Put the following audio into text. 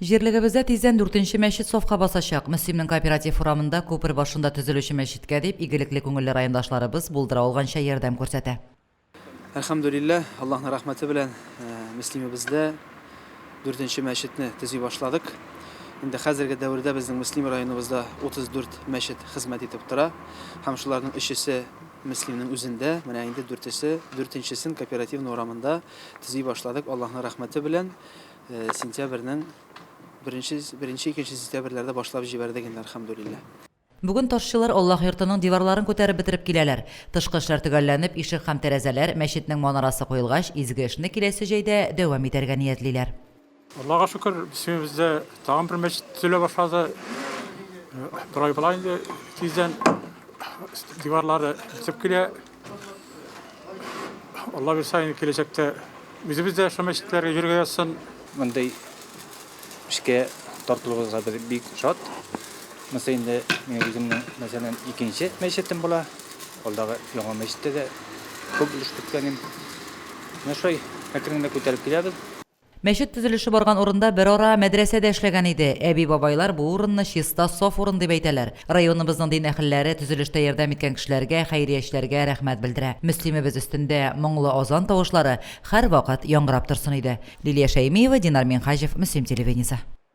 Җирлегебездә тиздән дүртенче мәчет сафка басачак. Мөслимнең Кооператив урамында күпер башында төзелүче мәчеткә дип игелекле күңелле райондашларыбыз булдыра алганча ярдәм күрсәтә. Әлхәмдүлилләһ, Аллаһның рәхмәте белән Мөслимебездә дүртенче мәчетне төзи башладык. Инде хәзерге дәвердә безнең Мөслим районыбызда 34 мәчет хезмәт итеп тора. Һәм шуларның өчесе Мөслимнең үзендә, менә инде дүртесе, дүртенчесен Кооперативный урамында төзи башладык, Аллаһның рәхмәте белән. Сентябрьнең беренче, беренче, икенче сентябрьләрдә башлап җибәрдек инде, әлхәмдүлилләһ. Бүген ташчылар Аллаһ йортының диварларын күтәреп бетереп киләләр. Тышкы эшләр төгәлләнеп, ишек һәм тәрәзәләр, мәчетнең манарасы куелгач, изге эшне киләсе җәйдә дәвам итәргә ниятлиләр. Аллага шөкер, безнең тагын бер мәчет төзелә башлады. Бер ай була инде, тиздән диварлары бетеп килә. Алла бирсә, инде киләчәктә үзебез дә шул мәчетләргә йөрергә язсын. Мондый эшкә тартылуыбызга без бик шат. Монысы инде минем үземнең, мәсәлән, икенче мәчетем була. Алдагы яңа мәчеттә дә күп өлеш керткән идем. Менә шулай әкрен генә күтәреп киләбез. Мәчет төзелеше барган урында берара мәдрәсә дә эшләгән иде. Әби-бабайлар бу урынны чиста, саф урын дип әйтәләр. Районыбызның дин әһелләре төзелештә ярдәм иткән кешеләргә, хәйриячеләргә рәхмәт белдерә. Мөслимебез өстендә моңлы азан тавышлары һәрвакыт яңгырап торсын иде. Лилия Шәймиева, Динар Минһаҗев, Мөслим телевидениесе.